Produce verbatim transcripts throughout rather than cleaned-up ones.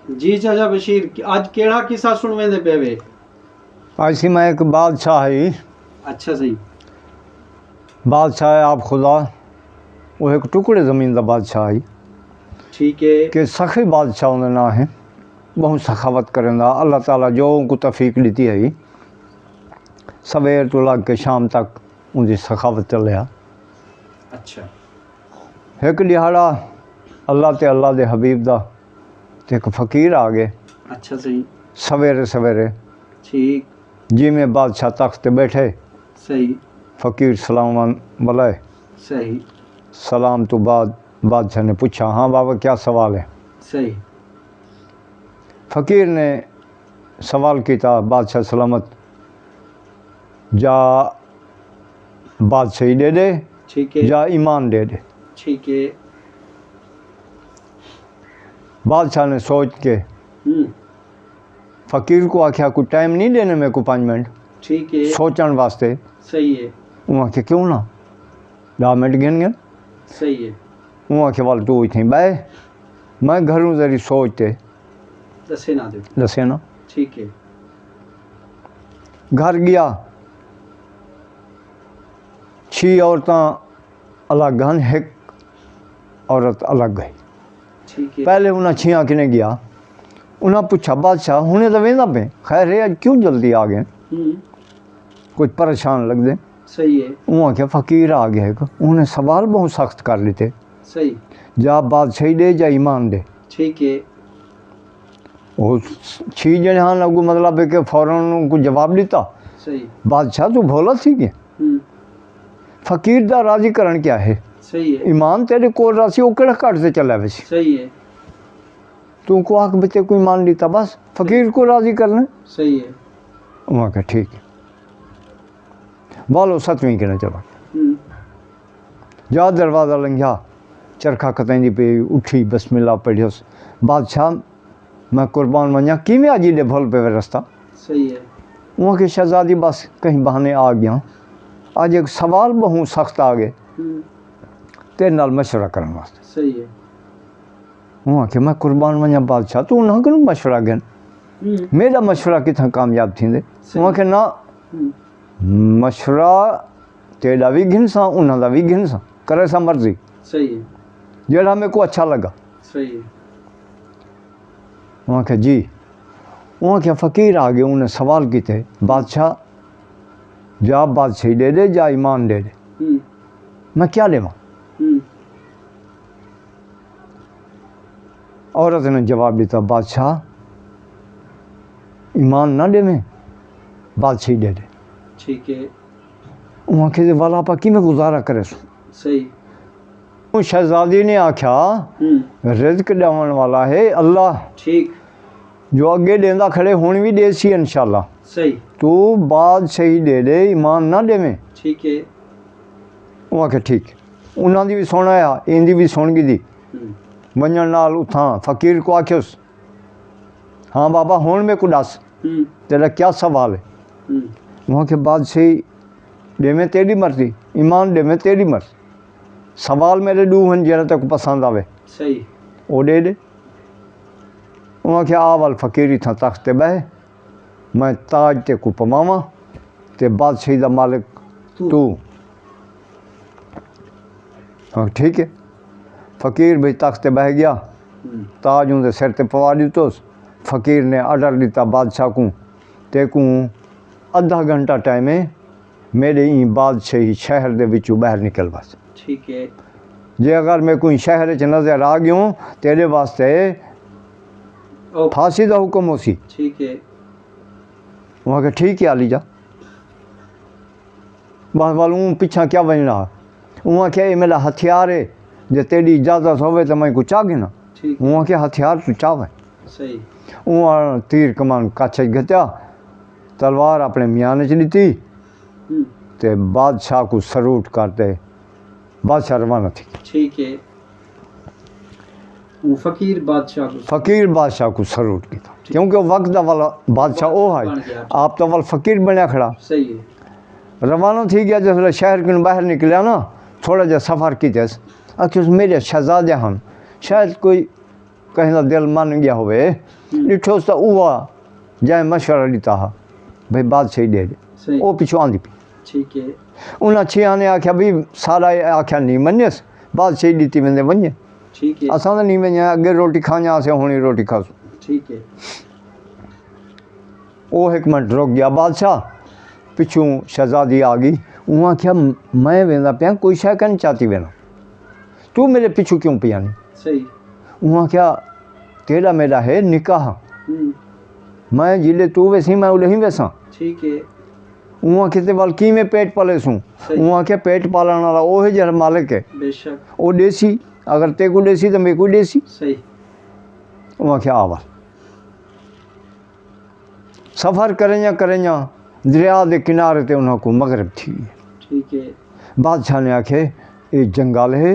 جی چاچا بشیر، اڄ کیڑھا قصہ سݨویندے پئے وے؟ اڄ سی میں ہک بادشاہ ہئی۔ اچھا سائیں۔ بادشاہ ہے آپ خدا، وہ ایک ٹکڑے زمین دا بادشاہ ہئی۔ ٹھیک ہے۔ کہ سخی بادشاہ اوندا ناں ہے۔ بہت سخاوت کریندا، اللہ تعالیٰ جو اونکوں توفیق ݙتی ہئی، سویر توں لڳ کے شام تک اوندی سخاوت چلیا۔ اچھا۔ ہک ݙیہاڑا اللہ تے اللہ دے حبیب دا تے ہک فقیر آ ڳئے۔ اچھا سائیں۔ سویرے سویرے ٹھیک۔ جیویں بادشاہ تخت تے ٻیٹھے، صحیح۔ فقیر سلام بلائے۔ صحیح۔ سلام توں بعد بادشاہ نے پچھا، ہاں بابا کیا سوال ہے؟ صحیح۔ فقیر نے سوال کیتا، بادشاہ سلامت، جا بادشاہی ݙے ݙے ٹھیک ہے۔ یا ایمان ݙے ݙے۔ ٹھیک ہے۔ بادشاہ نے سوچ کے ہوں۔ فقیر کوں آکھیا، کوئی ٹائم نہیں ݙینے میکوں پنج منٹ ٹھیک ہے۔ سوچݨ واسطے؟ صحیح ہے۔ اوں آکھیا، کیوں نہ، ݙاہ منٹ گھن گھن۔ صحیح ہے۔ اوں آکھیا، ول توں اتھیں ٻہہ، میں گھروں ذری سوچ تے ݙسے نہ ݙے۔ ݙسے نا۔ ٹھیک ہے۔ گھر ڳیا، چھی عورتاں الڳ ہن، ہک عورت الڳ ہئی۔ ٹھیک ہے۔ پہلے انہاں چھیاں کنے ڳیا، انہاں پچھا، بادشاہ ہݨے تاں ویندا پئیں، خیر ہے اڄ کیوں جلدی آ ڳئے؟ ہوں۔ کچھ پریشان لڳدے۔ صحیح ہے۔ اوں آکھیا، فقیر آ ڳئے ہک، انہیں سوال بہت سخت کر ݙتے، صحیح۔ جا بادشاہی ݙے یا ایمان ݙے۔ ٹھیک ہے۔ وہ چھی ڄݨے ہن، اڳوں مطلب ہے کہ فوراً اونکوں جواب ݙتا۔ صحیح۔ بادشاہ توں بھولا تھی ڳئے؟ ہوں۔ فقیر دا راضی کرݨ کیا ہے؟ صحیح ہے۔ ایمان تیݙے کول راہسی، او کیڑھا کٹ تے چلا ویسی؟ صحیح ہے۔ توں کو آکھ بچے کوئی ایمان ݙتا، بس فقیر کوں راضی کرݨا۔ صحیح ہے۔ اوں آکھیا، ٹھیک ہے۔ والو ستویں کنے چلا۔ ہوں۔ جا دروازہ لنگھیا، چرخا کتائیں دی پئی، اٹھی بسم اللہ پڑھیس۔ بادشاہ، میں قربان ونڄاں، کیویں اڄ ایݙے بھل پئے وے رستہ؟ صحیح ہے۔ اوں آکھیا، شہزادی، بس کہیں بہانے آ ڳیاں، اڄ ہک سوال بہوں سخت آ ڳئے، ہوں۔ تیݙے نال مشورہ کرݨ واسطے۔ صحیح ہے۔ اوں آکھیا، میں قربان ونڄاں بادشاہ، توں انہاں کنوں مشورہ گھن، ہوں۔ میݙا مشورہ کتھاں کامیاب تھیندے؟ صحیح۔ اوں آکھیا، نہ، ہوں۔ مشورہ تیݙا وی گھنساں، انہاں دا وی گھنساں، کریساں مرضی، صحیح ہے۔ جیڑھا میکوں اچھا لڳا۔ صحیح ہے۔ اوں آکھیا، جی۔ اوں آکھیا، فقیر آ ڳئے، انہیں سوال کیتے، بادشاہ، جا بادشاہی ݙے ݙے یا ایمان ݙے ݙے۔ ہوں۔ میں کیا ݙیواں؟ ہوں۔ عورت نے جواب ݙتا، بادشاہ، ایمان نہ ݙیویں، بادشاہی ݙے ݙے۔ ٹھیک ہے۔ اوں آکھیا، ول آپاں کیویں گزارا کریسوں؟ صحیح۔ اوں شہزادی نے آکھیا، ہوں۔ رزق ݙیوݨ والا ہے اللہ، ٹھیک۔ جو اڳے ݙیندا کھڑے ہݨ وی ݙیسی انشاءاللہ۔ صحیح۔ توں بادشاہی ݙے ݙے، ایمان نہ ݙیویں۔ ٹھیک ہے۔ اوں آکھیا، ٹھیک۔ انہاں دی وی سݨ آیا، ایندی وی سݨ ڳھدی۔ ہوں۔ ونڄݨ نال اتھاں فقیر کوں آکھیس، ہاں بابا، ہݨ میکوں ݙس، ہوں۔ تیݙا کیا سوال ہے؟ ہوں۔ اوں آکھیا، بادشاہی ݙیویں تیݙی مرضی، ایمان ݙیویں تیݙی مرضی، سوال میݙے ݙو ہن، جیڑھا تیکوں پسند آوے، صحیح۔ او ݙے ݙے۔ اوں آکھیا، آ ول فقیر، اتھاں تخت تے ٻہہ، میں تاج تیکوں پواواں تے بادشاہی دا مالک توں۔ توں۔ ہاں، ٹھیک ہے۔ فقیر بھئی تخت تے ٻہہ ڳیا، ہوں۔ تاج اوندے سر تے پوا ݙتوس۔ فقیر نے آرڈر ݙتا بادشاہ کوں، تیکوں ادھا گھنٹہ ٹائم ہے، میݙے ایں بادشاہی شہر دے وچوں ٻاہر نکل وس۔ ٹھیک ہے۔ جے اگر میکوں ایں شہر وچ نظر آ ڳیوں، تیݙے واسطے او۔ پھانسی دا حکم ہوسی۔ ٹھیک ہے۔ اوں آکھیا، ٹھیک ہے علی جا۔ بس ول اوں پچھاں کیا ونڄݨا؟ اوں آکھیا، اے میݙا ہتھیار ہے، جے تیݙی اجازت ہووے تاں میں کوں چا گھناں۔ ٹھیک۔ اوں آکھیا، ہتھیار توں چا ونڄ۔ صحیح۔ اوں آ تیر کمان کچھ اچ گھتیا، تلوار اپݨے میان اچ ݙتی ہوں۔ تے بادشاہ کوں سلوٹ کر تے بادشاہ روانہ تھی ڳیا۔ ٹھیک ہے۔ اوں فقیر بادشاہ کوں۔ فقیر بادشاہ کوں سلوٹ کیتا، کیونکہ او وقت دا والا بادشاہ او ہئی، بݨ ڳیا۔ آپ تاں ول فقیر بݨیا کھڑا۔ صحیح ہے۔ روانہ تھی ڳیا، جس ویلے شہر کنوں ٻاہر نکلیا نا، تھوڑا جہا سفر کیتس، آکھیس میݙے شہزادے ہن، شاید کوئی کہیں دا دل من ڳیا ہووے، ݙٹھوس تاں اوہا جئیں مشورہ ݙتا ہا بھئی بادشاہی ݙے ݙے، صحیح۔ او پچھوں آندی پئی۔ ٹھیک ہے۔ انہاں چھیاں نے آکھیا بھئی ساݙا اے آکھیا نی منیس، بادشاہی ݙتی ویندے ونڄے۔ ٹھیک ہے۔ اساں تاں نی ونڄاں، اڳے روٹی کھانیاں، اساں ہݨ ہی روٹی کھاسوں۔ ٹھیک ہے۔ او ہک منٹ رک ڳیا بادشاہ، پچھوں شہزادی آ ڳئی۔ اوں آکھیا میں ویندا پیاں، کوئی شے کن چاتی وینا، توں میݙے پچھوں کیوں پئی آندی؟ صحیح۔ اوں آکھیا تیݙا میݙا ہے نکاح، ہوں۔ میں جیلے توں ویسیں میں اولے ہی ویساں۔ ٹھیک ہے۔ اوں آکھیا تے ول کیویں پیٹ پالے سوں؟ صحیح۔ اوں آکھیا پیٹ پالݨ والا او ہے جیڑھا مالک ہے۔ بے شک۔ او ݙیسی، اگر تیکوں ݙیسی تاں میکوں ݙیسی۔ صحیح۔ اوں آکھیا آ ول۔ سفر کریندیاں کریندیاں دریا دے کنارے تے انہاں کوں مغرب تھی ڳئی۔ ٹھیک ہے۔ بادشاہ نے آکھے اے جنگل ہے،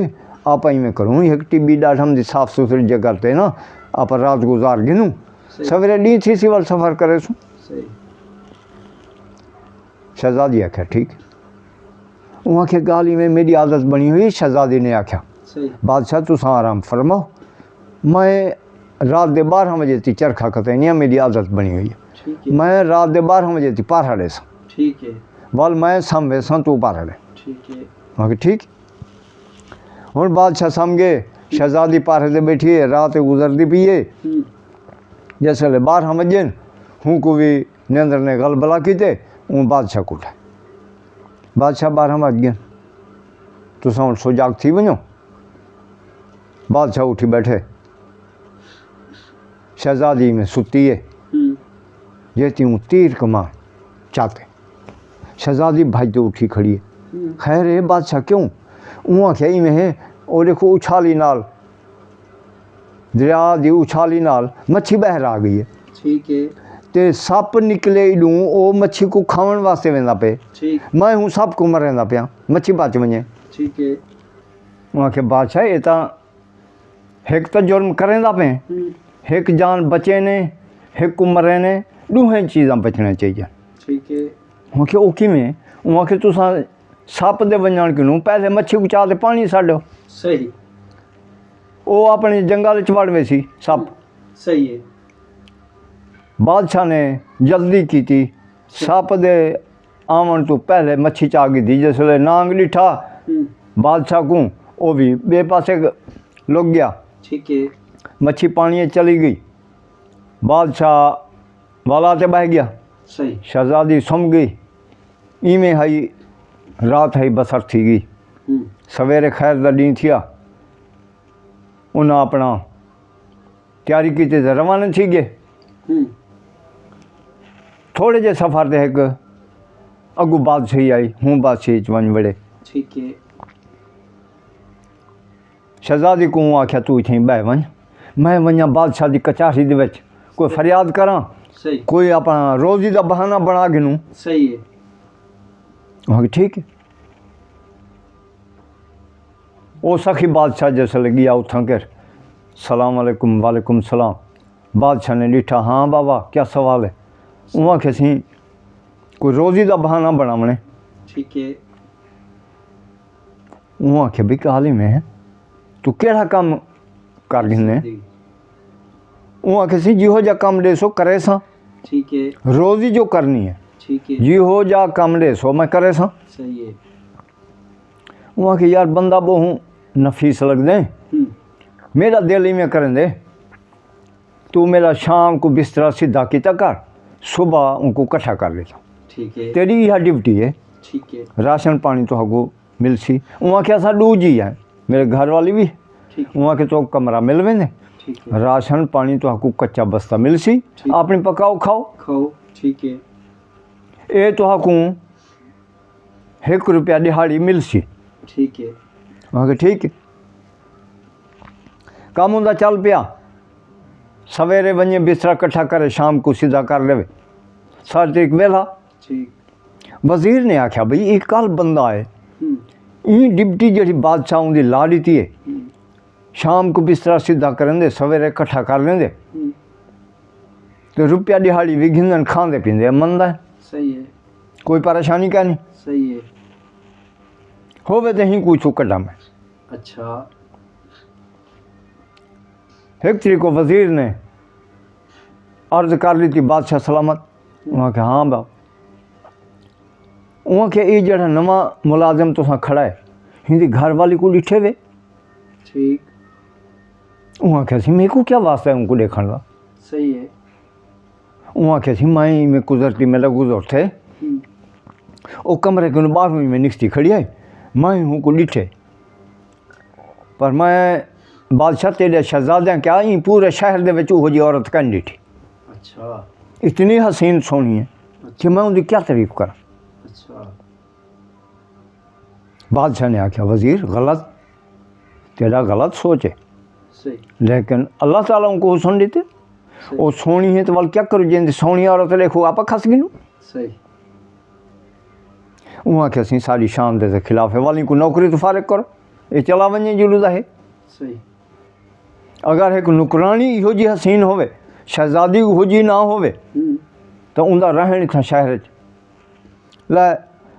آپاں ایویں کروں ہک ٹٻی ݙاڈھم دی صاف ستھری جگہ تے نا آپاں رات گزار گھنوں، صحیح۔ سویرے ݙینہہ تھیسی ول سفر کریسوں۔ صحیح۔ شہزادی آکھیا ٹھیک۔ اوں آکھیا ڳالھ ایویں میݙی عادت بݨی ہوئی، شہزادی نے آکھیا۔ صحیح۔ بادشاہ تساں آرام فرماؤ، میں رات دے ٻارہاں وڄے تے چرخا کتینی ہاں، میݙی عادت بݨی ہوئی ہے۔ ٹھیک ہے۔ میں رات دے ٻارہاں وڄے تے پارھا ݙیساں۔ ٹھیک ہے۔ ول میں سم ویساں، توں پارھا ݙے۔ ٹھیک ہے۔ میں آکھیا ٹھیک۔ ہݨ بادشاہ سم ڳئے، شہزادی پارھے تے ٻیٹھی ہے، رات گزردی پئی ہے۔ ہوں۔ جس ویلے ٻارہاں وڄن، ہوں کوں وی نندر نے غلبلہ کیتے، اوں بادشاہ کوں اٹھائے۔ بادشاہ ٻارہاں وڄ ڳئن، تساں ہݨ سو جاڳ تھی ونڄو۔ بادشاہ اٹھی ٻیٹھے، شہزادی میں ستی ہے، ہوں۔ جیتی اوں تیر کمان چاتے۔ شہزادی بھڄ تے اٹھی کھڑی ہے۔ ہوں۔ خیر ہے بادشاہ کیوں؟ اوں آکھیا ایویں ہے، او ݙیکھو اچھالی نال دریا دی اچھالی نال مچھی ٻاہر آ ڳئی ہے۔ ٹھیک ہے۔ تے سپ نکلے ایݙوں، او مچھی کوں کھاوݨ واسطے ویندا پئے۔ ٹھیک۔ میں ہوں سپ کوں مریندا پیاں، مچھی بچ ونڄے۔ ٹھیک ہے۔ اوں آکھیا بادشاہ اے تاں ہک تاں جرم کریندا پئے، ہوں۔ ہک جان بچینے، ہک کوں مرینے، ݙوہیں چیزاں بچݨیاں چاہیدیاں۔ ٹھیک ہے۔ اوں آکھیا او کیویں؟ اوں آکھیا تساں سپ دے ونڄݨ کنوں پہلے مچھی کوں چا تے پاݨی ساڈو۔ صحیح۔ او اپݨے جنگل وچ وڑ ویسی سپ۔ صحیح ہے۔ بادشاہ نے جلدی کیتی، سپ دے آوݨ توں پہلے مچھی چا گھدی، جس ویلے نانگ ݙٹھا، ہوں۔ بادشاہ کوں، او وی ٻئے پاسے لک ڳیا۔ ٹھیک ہے۔ مچھی پاݨی وچ چلی ڳئی، بادشاہ والا تے ٻہہ ڳیا۔ صحیح۔ شہزادی سم ڳئی۔ ایویں ہئی رات ہئی بسر تھی ڳئی۔ ہوں۔ سویرے خیر دا ݙینہہ تھیا، انہاں اپݨا تیاری کیتی تے روانہ تھی ڳئے۔ ہوں۔ تھوڑے جے سفر تے ہک اڳوں بادشاہی آئی، ہوں بادشاہی اچ ونڄ وڑے۔ ٹھیک ہے۔ شہزادی کوں آکھیا توں اتھیں ٻہہ ونڄ، میں ونڄاں بادشاہ دی کچہری دے وچ کوئی فریاد کراں، صحیح۔ کوئی اپݨا روزی دا بہانہ بݨا گھنوں۔ صحیح ہے۔ ہاں ٹھیک ہے۔ او سخی بادشاہ جس ویلے ڳیا اتھاں کر، سلام علیکم، وعلیکم سلام۔ بادشاہ نے ݙٹھا، ہاں بابا کیا سوال ہے؟ اوں آکھیا سئیں کوئی روزی دا بہانہ بݨاوݨے۔ ٹھیک ہے۔ اوں آکھیا بھئی کیا حال ہے میں، توں کیڑھا کم کر گھنے؟ جی۔ اوں آکھیا سئیں جیہو جا کم ݙیسو کریساں۔ ٹھیک ہے۔ روزی جو کرنی ہے۔ ٹھیک ہے۔ جیہو جا کم ݙیسو میں کریساں۔ صحیح ہے۔ اوں آکھیا یار بندہ ٻہوں نفیس لڳدے، ہوں۔ میݙا دل ایویں کریندے، توں میݙا شام کوں بسترا سدھا کیتا کر، صبح اونکوں کٹھا کر ݙیساں۔ ٹھیک ہے۔ تیݙی ایہا ڈیوٹی ہے۔ ٹھیک ہے۔ راشن پاݨی تہاکوں ملسی۔ اوں آکھیا اساں ݙو جی ہیں، میݙے گھر والی وی۔ ٹھیک ہے۔ اوں آکھیا تہاکوں کمرہ مل ویندے۔ ٹھیک ہے۔ راشن پاݨی تہاکوں کچا بستا ملسی، ٹھیک۔ اپݨی پکاؤ کھاؤ۔ کھاؤ، ٹھیک ہے۔ اے تہاکوں ہک روپیہ ݙیہاڑی ملسی۔ ٹھیک ہے۔ میں آکھیا ٹھیک ہے۔ کم اوندا چل پیا، سویرے ونڄے بسترا کٹھا کرے شام کوں سدھا کر ݙیوے۔ سارے تے ہک ویلھا۔ ٹھیک۔ وزیر نے آکھیا بھئی اے کل بندہ ہے، ہوں۔ ایں ڈپٹی جیڑھی بادشاہ اوندی لا ݙتی ہے، ہوں۔ شام کوں بسترا سدھا کریندے، سویرے کٹھا کر لیندے۔ ہوں۔ تے روپیہ ݙیہاڑی وی گھندن، کھاندے پیندے مندا ہے۔ صحیح ہے۔ کوئی پریشانی کائنی۔ صحیح ہے۔ ہووے تے ہی کوں اتھوں کڈھاں میں۔ اچھا۔ ہک تریکو وزیر نے عرض کر ݙتی، بادشاہ سلامت؟ انہاں آکھیا، ہاں با۔ انہاں آکھیا، اے جیڑھا نواں ملازم تساں کھڑا ہے، ہندی گھر والی کو ݙٹھے وے؟ ٹھیک۔ انہاں آکھیا سی، میکوں کیا واسطہ ہے ان کو ݙیکھݨ دا؟ صحیح ہے۔ انہاں آکھیا سی، میں میں قدرتی میرا گزر تھے، ہوں۔ او کمرے کنوں ٻاہروں ہی میں نکھتی کھڑی ہے، میں ہوں کو ݙٹھے۔ پر میں بادشاہ تیݙے شہزادیاں کیا ایں پورے شہر دے وچ اوہو جی عورت کائنی ݙٹھی۔ اچھا۔ اتنی حسین سوہݨی ہے کہ میں اوندی کیا تعریف کراں۔ اچھا۔ بادشاہ نے آکھیا، وزیر غلط، تیݙا غلط سوچ ہے، صحیح۔ لیکن اللہ تعالیٰ اونکوں حسن ݙتے۔ صحیح۔ او سوہݨی ہے تو ول کیا کرو، جیندی سوہݨی عورت ݙیکھو آپ کھس گھنو۔ صحیح۔ اوں آکھیا، سی ساݙی شان دے تے خلاف ہے، ول اینکوں نوکری توں فارغ کرو، اے چلا ونڄے جلو دا ہے۔ صحیح۔ اگر ہک نوکرانی ایہو جی حسین ہووے، شہزادی اوہو جی نہ ہووے، ہوں۔ تاں اوندا رہݨ اتھاں شہر اچ لے،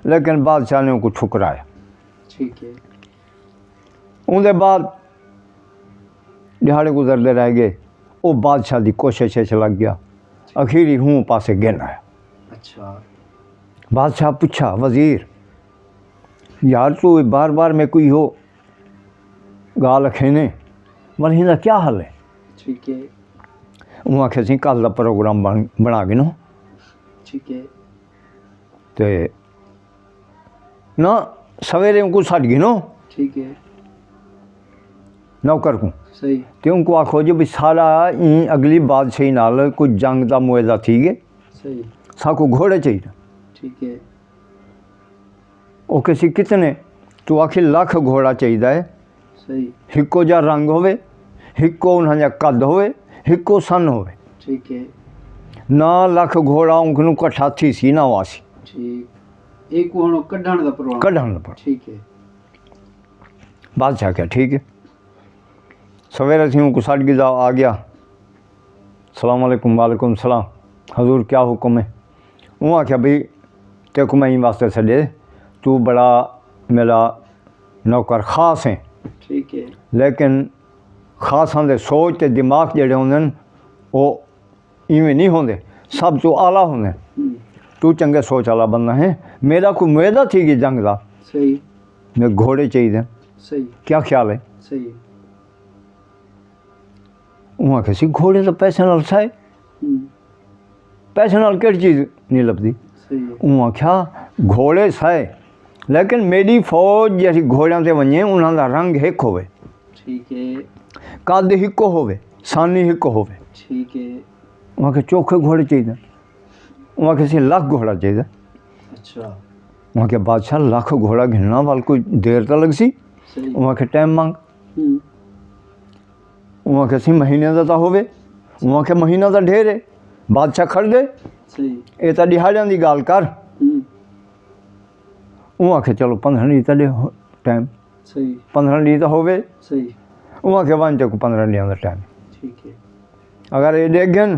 لیکن بادشاہ نے اونکوں ٹھکرایا۔ ٹھیک ہے۔ اوندے بعد ݙیہاڑے گزردے رہ ڳئے، او بادشاہ دی کوشش اچ لڳ ڳیا، اخیری ہوں پاسے گھن آیا۔ اچھا۔ بادشاہ پچھا، وزیر، یار تو بار بار میکوں ایہو ڳالھ اکھینے، ول ہیندا کیا حل ہے؟ ٹھیک ہے۔ اوں آکھیا، سی کل دا پروگرام بݨ بݨا گھنو۔ ٹھیک ہے۔ تے نہ، سویرے اونکوں سݙ گھنو۔ ٹھیک ہے۔ نوکر کوں۔ صحیح۔ تے اونکوں آکھو جو بھئی ساݙا ایں اڳلی بادشاہی نال کوئی جنگ دا معاہدہ تھی ڳئے۔ صحیح۔ ساکوں گھوڑے چاہیدے۔ ٹھیک ہے۔ او کہسی کتنے؟ تو آکھی لکھ گھوڑا چاہیدا ہے۔ صحیح۔ ہکو جا رنگ ہووے، ہکو انہاں جا قد ہووے، ہکو سن ہووے۔ ٹھیک ہے۔ نہ لکھ گھوڑا اونکوں کٹھا تھی سی نہ واسی۔ ٹھیک۔ ایکوں ہݨ کڈھݨ دا پروگرام۔ کڈھݨ دا پروگرام۔ ٹھیک ہے۔ بادشاہ کیا ٹھیک ہے۔ سویرے تھی اونکوں سݙ گھدا آ ڳیا۔ السلام علیکم۔ وعلیکم السلام۔ حضور کیا حکم ہے؟ اوں آکھیا بھئی تیکوں میں ایں واسطے سݙے، تو بڑا میرا نوکر خاص ہیں، ٹھیک ہے۔ لیکن خاصاں دے سوچ تے دماغ جیڑھے ہوندن او ایویں نہیں ہوندے، سب تو اعلیٰ ہوندے۔ ہوں۔ تو چنگے سوچ والا بندہ ہیں، میرا کوئی معاہدہ تھی ڳئے جنگ دا، صحیح۔ میں گھوڑے چاہیدے۔ صحیح۔ کیا خیال ہے؟ صحیح۔ اوں آکھیا سی گھوڑے تاں پیسے نال سائے، ہوں۔ پیسے نال کہڑی چیز نہیں لبھدی؟ صحیح۔ اوں آکھیا گھوڑے سائے، لیکن میری فوج جیسی گھوڑیاں تے ونجے انہاں دا رنگ ہک ہووے، ٹھیک ہے۔ قد ہکو ہووے، سانی ہکو ہووے۔ ٹھیک ہے۔ اوں آکھیا چوکھے گھوڑے چاہیدے۔ اوں آکھیا سی لکھ گھوڑا چاہیدے۔ اچھا۔ اوں آکھیا بادشاہ لکھ گھوڑا گھننا ول کوئی دیر تاں لڳسی۔ صحیح۔ اوں آکھیا ٹائم منگ۔ ہوں۔ اوں آکھیا سی مہینے دا تاں ہووے۔ اوں آکھیا مہینہ تاں ڈھیر ہے، بادشاہ کھڑ دے۔ صحیح۔ اے تاں ݙیہاڑیاں دی ڳالھ کر۔ ہوں۔ اوں آکھیا چلو پندرہ ݙینہہ تاں ݙے ہو-، ٹائم۔ صحیح۔ پندرہ ݙینہہ تاں ہووے۔ صحیح۔ اوں آکھیا ونڄ تیکوں پندرہ ݙینہاں دا ٹائم۔ ٹھیک ہے۔ اگر اے ݙیکھ ڳن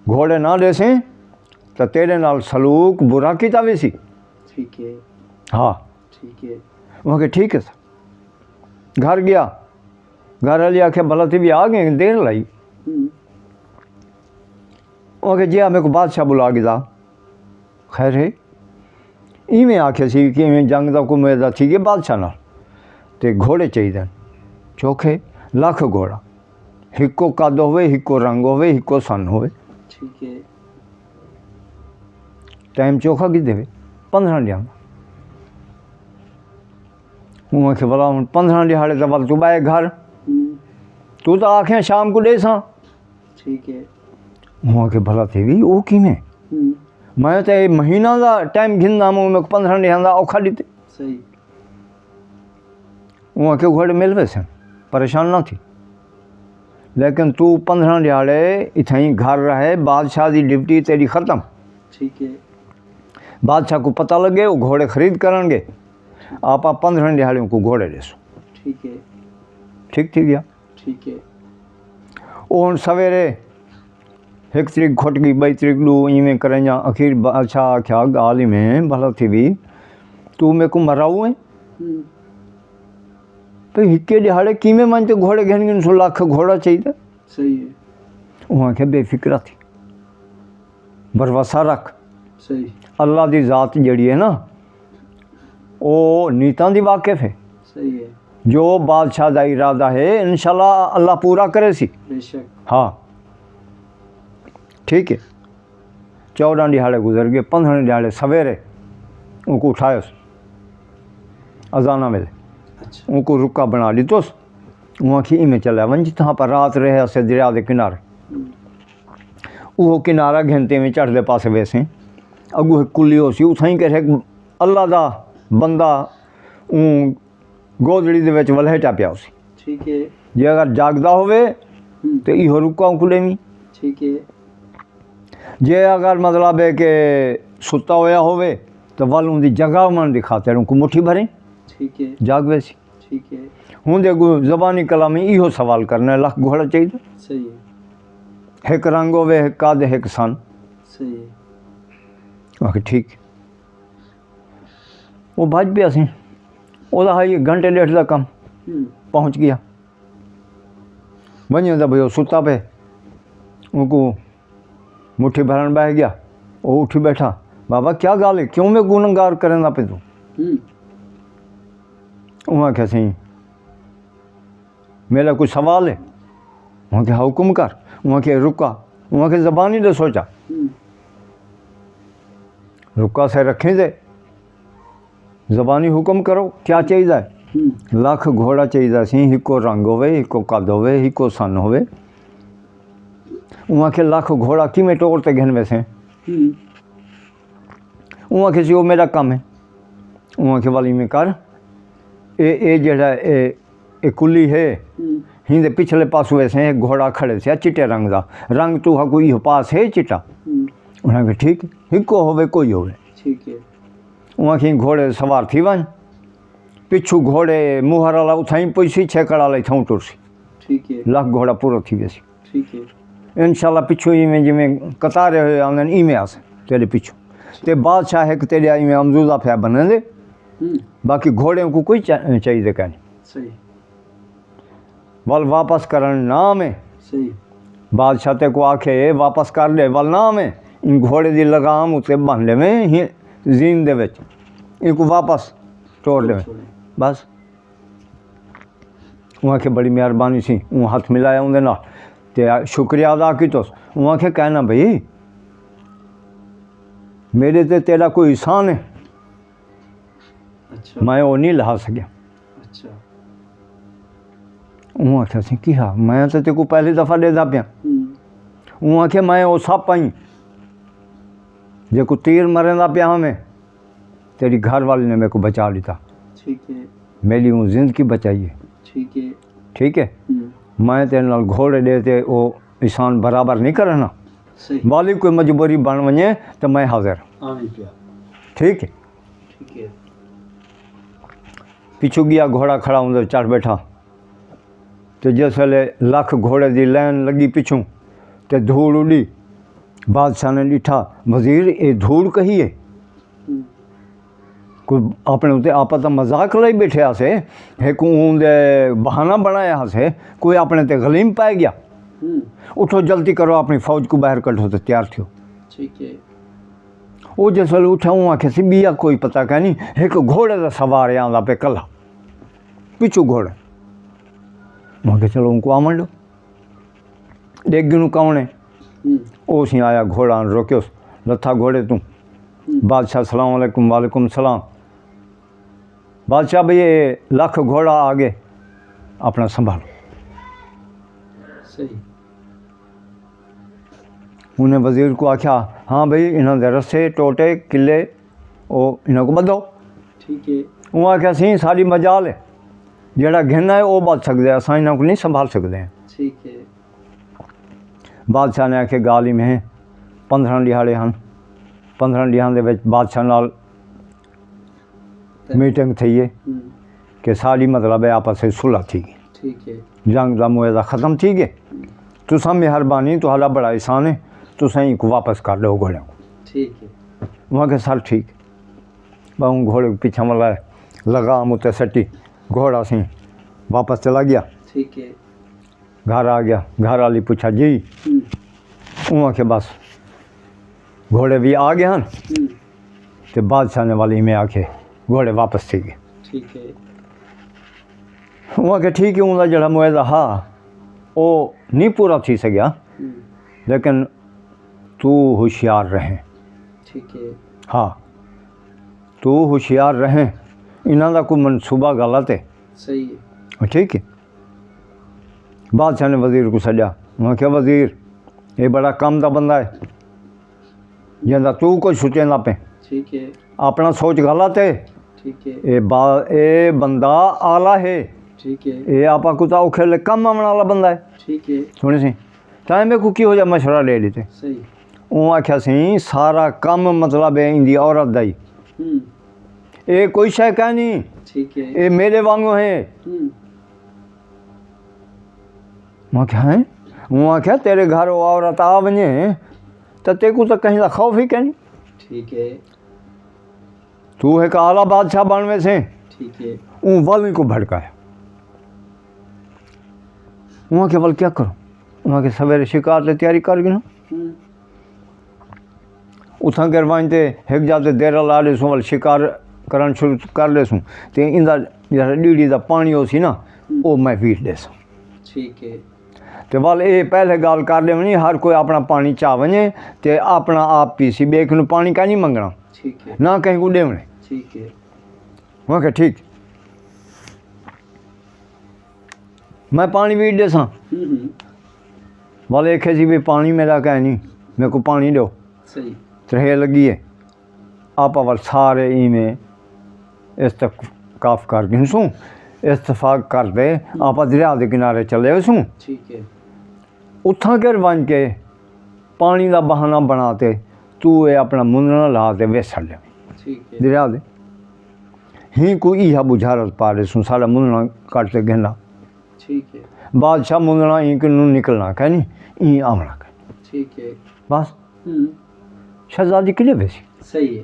گھوڑے نہ ݙیسیں تاں تیݙے نال سلوک برا کیتا ویسی۔ ٹھیک ہے۔ ہا۔ ٹھیک ہے۔ اوں آکھیا ٹھیک ہے سر۔ گھر ڳیا۔ گھر والی آکھیا بھلا تھی وی آ ڳئیں، دیر لائی؟ ہوں۔ اوں آکھیا جی ہا، میکوں بادشاہ بلا گھدا۔ خیر ہے؟ ایویں آکھیا سی کہ ایویں جنگ دا کوئی معاہدہ تھی ڳئے بادشاہ نال تے گھوڑے چاہیدن، چوکھے، لکھ گھوڑا، ہکو قد ہووے، ہکو رنگ ہووے، ہکو سن ہووے۔ ٹھیک ہے۔ ٹائم چوکھا کیتے وے؟ پندرہ ݙینہاں دا۔ اوں آکھیا بھلا ہݨ پندرہ ݙیہاڑے تاں ول توں ٻہہ گھر، ہوں۔ توں تاں آکھیں شام کوں ݙیساں۔ ٹھیک ہے۔ اوں آکھیا بھلا تھی وی او کیویں؟ ہوں۔ میں تاں اے مہینہ دا ٹائم گھندا، میں میکوں پندرہ ݙینہاں دا اوکھا ݙتے۔ صحیح۔ اوں آکھیا گھوڑے مل ویسن، پریشان نہ تھی، لیکن تو پندرہ ݙیہاڑے اتھائیں گھر رہے، بادشاہ دی ڈیوٹی تیݙی ختم۔ ٹھیک ہے۔ بادشاہ کوں پتہ لڳے او گھوڑے خرید کرݨ ڳے، آپاں پندرہ ݙیہاڑے اونکوں گھوڑے ݙیسوں۔ ٹھیک ہے۔ ٹھیک تھی ڳیا۔ ٹھیک ہے۔ او ہݨ سویرے ہک تریک کھٹ ڳئی، ٻئی تریک، ݙو، ایویں کرینڄاں۔ اخیر بادشاہ آکھیا ڳالھ ایویں بھلا تھی وی، توں میکوں مراؤ ہیں؟ ہوں۔ بھئی ہکے ݙیہاڑے کیویں ونڄ تے گھوڑے گھن ڳن سو، لکھ گھوڑا چاہیدا۔ صحیح ہے۔ اوں آکھیا بے فکرا تھی، بھروسہ رکھ، صحیح۔ اللہ دی ذات جیڑھی ہے نا، او نیتاں دی واقف ہے۔ صحیح ہے۔ جو بادشاہ دا ارادہ ہے، انشاءاللہ اللہ پورا کرے سی۔ بے شک۔ ہاں، ٹھیک ہے۔ چوݙاں ݙیہاڑے گزر ڳئے، پندرھیں ݙیہاڑے سویرے اونکوں اٹھایوس اذاناں ویلے۔ اچھا۔ اونکوں رکا بݨا ݙتوس۔ اوں آکھی ایویں چلیا ونڄ، جتھاں آپاں رات رہے ہاسے دریا دے کنارے، اوہو کنارہ گھن تے ایویں چڑھدے پاسے ویسیں۔ اڳوں ہک کلی ہوسی، اتھائیں کر ہک اللہ دا بندہ اوں گودڑی دے وچ ولہیٹا پیا ہوسی۔ ٹھیک ہے۔ جے اگر جاڳدا ہووے تے ایہو رکا اونکوں ݙیویں۔ ٹھیک ہے۔ جے اگر مطلب ہے کہ ستا ہویا ہووے تو ول اوندی جگاوݨ دی خاطر اونکوں مٹھی بھریں۔ ٹھیک ہے۔ جاڳ ویسی۔ ٹھیک ہے۔ ہوں دے اگوں زبانی کلامی ایہو سوال کرنا ہے، لکھ گھوڑا چاہیدا؟ صحیح ہے۔ ہک رنگ ہووے، ہک قد، ہک سن۔ صحیح ہے۔ آکھے ٹھیک۔ او بھڄ پیا سی۔ او دا ہئی گھنٹے ݙیڈھ دا کم۔ ہوں۔ پہنچ گیا۔ ونڄے دا بھئی او ستا پئے۔ اونکوں مٹھی بھرݨ ٻہہ ڳیا۔ او اٹھی ٻیٹھا۔ بابا کیا ڳالھ ہے؟ کیوں میں گنہگار کریندا پئیں توں؟ ہوں۔ اوں آکھیا سئیں میݙا کوئی سوال ہے؟ اوں آکھیا حکم کر۔ اوں آکھیا رکا۔ اوں آکھیا زبانی ݙسو چا۔ ہوں۔ رکا سے رکھیں دے۔ زبانی حکم کرو، کیا چاہیدا ہے؟ ہوں۔ لکھ گھوڑا چاہیدا سی، ہکو رنگ ہووے، ہکو قد ہووے، ہکو سن ہووے۔ اوں آکھے لکھ گھوڑا کیویں ٹور تے گھن ویسیں؟ ہوں۔ اوں آکھے سی او میݙا کم ہے۔ اوں آکھے ول ایویں کر، اے اے جیڑھا اے اے کلی ہے، ہوں۔ ہیندے پچھلے پاسوں ویسیں ہک گھوڑا کھڑے سی چٹے رنگ دا۔ رنگ توں ہا کوئی ایہو پاس ہے چٹا؟ ہوں۔ انہاں آکھے ٹھیک، ہکو ہووے کوئی ہووے۔ ٹھیک ہے۔ اوں آکھیں گھوڑے سوار تھی ونڄ۔ پچھوں گھوڑے موہر والا اتھائیں پویسی، چھیکڑ والا اتھاؤں ٹرسی۔ ٹھیک ہے۔ لکھ گھوڑا پورا تھی ویسی۔ ٹھیک ہے۔ انشاءاللہ پچھوں ایویں جیویں قطارے ہوئے آندن ایویں آسن تیرے پچھوں۔ تے بادشاہ ہک تیرے ایویں امزوزہ پیا بنیندے۔ ہوں۔ باقی گھوڑے کوں کوئی چا-، چاہیدے کائنی۔ صحیح۔ ول واپس کرݨ نہ آویں۔ صحیح۔ بادشاہ تیکوں آکھے اے واپس کر ݙے، ول نہ آویں۔ ایں گھوڑے دی لگام اتے ٻنھ ݙیویں، ہی زین دے وچ اینکوں واپس ٹور ݙیویں۔ بس۔ اوں آکھے بڑی مہربانی سی۔ اوں ہتھ ملایا اوندے نال تے شکریہ ادا کیتوس۔ اوں آکھے کائنا بھئی، میݙے تے تیݙا کوئی احسان ہے؟ اچھا۔ میں او نی لہا سڳیا۔ اچھا۔ اوں آکھیا سی کیا؟ میں تاں تیکوں پہلی دفعہ ݙیہدا پیاں۔ ہوں۔ اوں آکھیا میں او سپ ہئیں جیکوں تیر مریندا پیا ہاں میں، تیݙی گھر والی نے میکوں بچا ݙتا۔ ٹھیک ہے۔ میݙی اوں زندگی بچائی ہے۔ ٹھیک ہے۔ ٹھیک ہے؟ ہوں۔ میں تیݙے نال گھوڑے ݙے تے او احسان برابر نی کرݨا۔ صحیح۔ والی کوئی مجبوری بݨ ونڄے تاں میں حاضر۔ آویں پیا۔ ٹھیک ہے۔ ٹھیک ہے۔ پچھوں ڳیا گھوڑا کھڑا ہوندے چڑھ ٻیٹھا۔ تے جس ویلے لکھ گھوڑے دی لین لڳی پچھوں تے دھوڑ اݙی، بادشاہ نے ݙٹھا، وزیر اے دھوڑ کہی ہے؟ ہوں۔ کوئی اپݨے اتے آپاں تاں مذاق لائی ٻیٹھے ہاسے، ہک اوں دے بہانہ بݨایا ہاسے، کوئی اپݨے تے غلیم پائے ڳیا۔ ہوں۔ اٹھو جلدی کرو، اپݨی فوج کوں ٻاہر کڈھو تے تیار تھیو۔ ٹھیک ہے۔ او جس ویلے اٹھا اوں آکھیا سی ٻیا کوئی پتہ کائنی، ہک گھوڑے دا سوار ہے آندا پئے کلھا پچھوں گھوڑے۔ میں آکھیا چلو اونکوں آوݨ ݙیو، ݙیکھ گھنوں کون ہے۔ ہوں۔ او سی آیا گھوڑا روکیوس، لتھا گھوڑے توں۔ ہوں۔ بادشاہ السلام علیکم۔ وعلیکم السلام۔ بادشاہ بھئی اے لکھ گھوڑا آ ڳئے، اپݨا سنبھالو۔ صحیح۔ انہیں وزیر کوں آکھیا ہاں بھئی انہاں دے رسے، ٹوٹے، قلعے او انہاں کوں ٻدھو۔ ٹھیک ہے۔ اوں آکھیا سئیں ساݙی مجال ہے، جیڑھا گھن آئے او ٻدھ سڳدے، اساں انہاں کوں نی سنبھال سڳدے۔ ٹھیک ہے۔ بادشاہ نے آکھیا ڳالھ ایویں ہے، پندرھاں ݙیہاڑے ہن، پندرھاں ݙیہاں دے وچ بادشاہ نال میٹنگ تھئی ہے کہ ساݙی مطلب ہے آپس وچ صلح تھی ڳئی۔ ٹھیک ہے۔ جنگ دا معاہدہ ختم تھی ڳئے۔ تساں مہربانی، تہاݙا بڑا احسان ہے، تساں اینکوں واپس کر ݙیو گھوڑیاں کوں۔ ٹھیک ہے۔ اوں آکھیا سر ٹھیک۔ ٻہوں گھوڑے پچھاں ولا لگام اتے سٹی، گھوڑا سئیں واپس چلا گیا۔ ٹھیک ہے۔ گھر آ گیا۔ گھر والی پوچھا جی؟ ہوں۔ اوں آکھیا بس گھوڑے بھی آ گئے ہن ہوں۔ تے بادشاہ نے والی میں آکھے گھوڑے واپس تھی گئے۔ ٹھیک ہے۔ اوں آکھیا ٹھیک ہے، اوں دا جڑا معاہدہ ہا او نہیں پورا تھی سکیا، ہوں۔ لیکن تو ہوشیار رہیں۔ ٹھیک ہے۔ ہاں، تو ہوشیار رہیں، انہاں دا کوئی منصوبہ غلط ہے۔ صحیح ہے۔ ٹھیک ہے۔ بادشاہ نے وزیر کو سڈیا۔ انہاں کہا وزیر، یہ بڑا کم دا بندہ ہے، جیندا تو کچھ سوچیندا پے۔ ٹھیک ہے۔ اپنا سوچ غلط ہے۔ ٹھیک ہے۔ اے با اے بندہ آلہ ہے۔ ٹھیک ہے۔ اے آپاں کو تاں اوکھے لے کم آون والا بندہ ہے۔ ٹھیک ہے۔ سنی سی، تائیں میں کو کی ہو جا مشورہ لے لیتے۔ صحیح۔ اوں آکھیا سی سارا کم مطلب ہے ایندی عورت دا ہی۔ ہوں۔ اے کوئی شے کائنی۔ ٹھیک ہے۔ اے میرے وانگوں ہے۔ ہوں۔ میں کہا ہیں؟ اوں آکھیا تیرے گھر او عورت آ ونجے تاں تیکوں تاں کہیں دا خوف ہی کائنی۔ ٹھیک ہے۔ تو ہک اعلی بادشاہ بن ویسیں۔ ٹھیک ہے۔ اوں ول کو بھڑکایا۔ اوں آکھیا ول کیا کروں؟ اوں آکھیا سویرے شکار تے تیاری کر گھنوں۔ ہوں۔ اتھاں گر ونج تے ہک جا تے دیرہ لا ڈیسوں، ول شکار کرن شروع کر ڈیسوں۔ تے ایندا جیڑھا ڈیڑھی دا پانی ہو سی نا، او میں ویٹ ڈیساں۔ ٹھیک ہے۔ تے ول اے پہلے گال کر ڈیونی، ہر کوئی اپنا پانی چا ونجے تے اپنا آپ پیسی، بے کنوں پانی کائنی منگنا۔ ٹھیک ہے۔ نہ کہیں کو ڈیونے۔ ٹھیک ہے۔ میں کہا ٹھیک۔ میں پانی ویٹ ڈیساں۔ ہوں ہوں۔ ول ایکھے سی بھی پانی میرا کائنی، میرے کو پانی ڈیو۔ صحیح۔ ترہے لگی ہے۔ آپا ول سارے ایویں استکاف کر گھنسوں، استفاق کر تے آپا دریا دے کنارے چلے ویسوں۔ ٹھیک ہے۔ اتھاں گر ونج کے پانی دا بہانہ بنا تے تو اے اپنا مننا لا تے ویسڑ ڈے۔ ٹھیک ہے۔ دریا دے ہی کو ایہا بجھارت پا ڈیسوں، سارا مننا کٹ تے گھننا۔ ٹھیک ہے۔ بادشاہ مننا ایں کنوں نکلنا کائنی، ایں آونا کائنی۔ ٹھیک ہے۔ بس ہوں۔ شہزادی کلے ویسی۔ صحیح ہے۔